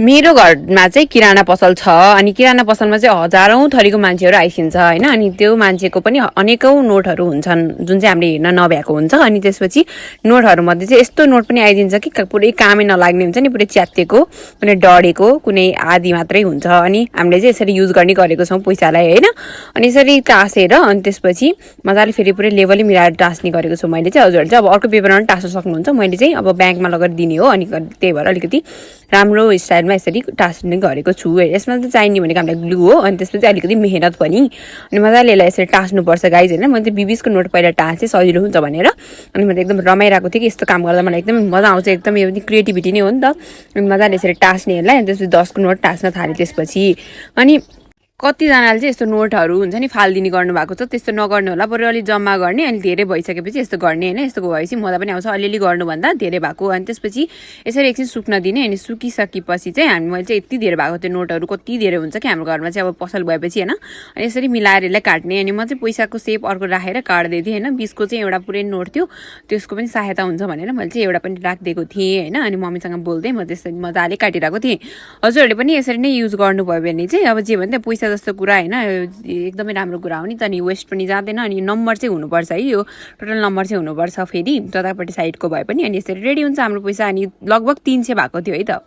मेरो घरमा चाहिँ किराना पसल छ अनि किराना पसलमा चाहिँ हजारौं थरीको मान्छेहरू आइसिन्छ हैन अनि त्यो मान्छेको पनि अनेकौं नोटहरू हुन्छन् जुन चाहिँ हामीले हेर्न नभ्याएको हुन्छ अनि त्यसपछि नोटहरू मध्ये चाहिँ यस्तो नोट पनि आइदिन्छ कि पुरै कामै नलाग्ने हुन्छ नि पुरै च्यातेको कुनै डढेको कुनै आदि मात्रै हुन्छ अनि हामीले चाहिँ यसरी युज गर्ने गरेको छौं पैसालाई हैन अनि यसरी टाँसेर अनि त्यसपछि मजाले फेरि पुरै लेभलै मिलाएर टाँस्ने गरेको छु मैले चाहिँ हजुरहरु चाहिँ अब अर्को पेपरमा पनि टाँस्न सक्नुहुन्छ मैले चाहिँ अब ब्याङ्कमा लगेर दिने हो अनि त्यही भएर अलिकति राम्रो स्टाइलमा यसरी टाँस्ने गरेको छु यसमा चाहिँ चाहिने भनेको हामीलाई ग्लु हो अनि त्यसपछि अलिकति मेहनत पनि अनि मजाले यसलाई यसरी टाँस्नुपर्छ गाइज हैन मैले चाहिँ 20 को नोट पहिला टाँसे सजिलो हुन्छ भनेर अनि मैले एकदम रमाइरहेको थिएँ कि यस्तो काम गर्दा मलाई एकदमै मजा आउँछ एकदमै यो क्रिएटिभिटी नै हो नि त अनि मजाले यसरी टाँस्नेहरूलाई अनि त्यसपछि 10 को नोट टाँस्न थाले त्यसपछि अनि कतिजनाले चाहिँ यस्तो नोटहरू हुन्छ नि फाल्दिने गर्नुभएको छ त्यस्तो नगर्नु होला बरु अलि जम्मा गर्ने अनि धेरै भइसकेपछि यस्तो गर्ने हैन यस्तो भएपछि मजा पनि आउँछ अलिअलि गर्नुभन्दा धेरै भएको अनि त्यसपछि यसरी एकछिन सुक्न दिने अनि सुकिसकेपछि चाहिँ मैले चाहिँ यति धेरै भएको त्यो नोटहरू कति धेरै हुन्छ कि हाम्रो घरमा चाहिँ अब पसल भएपछि हैन अनि यसरी मिलाएर यसलाई काट्ने अनि म चाहिँ पैसाको सेप अर्को राखेर काट्दै थिएँ हैन 20 को चाहिँ एउटा पुरै नोट थियो त्यसको पनि सहायता हुन्छ भनेर मैले चाहिँ एउटा पनि राखिदिएको थिएँ हैन अनि मम्मीसँग बोल्दै म त्यसरी मजाले काटिरहेको थिएँ हजुरहरूले पनि यसरी नै युज गर्नुभयो भने चाहिँ अब जे भन्दा पैसा जस्तो कुरा हैन एकदमै राम्रो कुरा हो नि त नि वेस्ट पनि जाँदैन अनि नम्बर चाहिँ हुनुपर्छ है यो टोटल नम्बर चाहिँ हुनुपर्छ फेरि जतापट्टि साइडको भए पनि अनि यसरी रेडी हुन्छ हाम्रो पैसा अनि लगभग 300 भएको थियो है त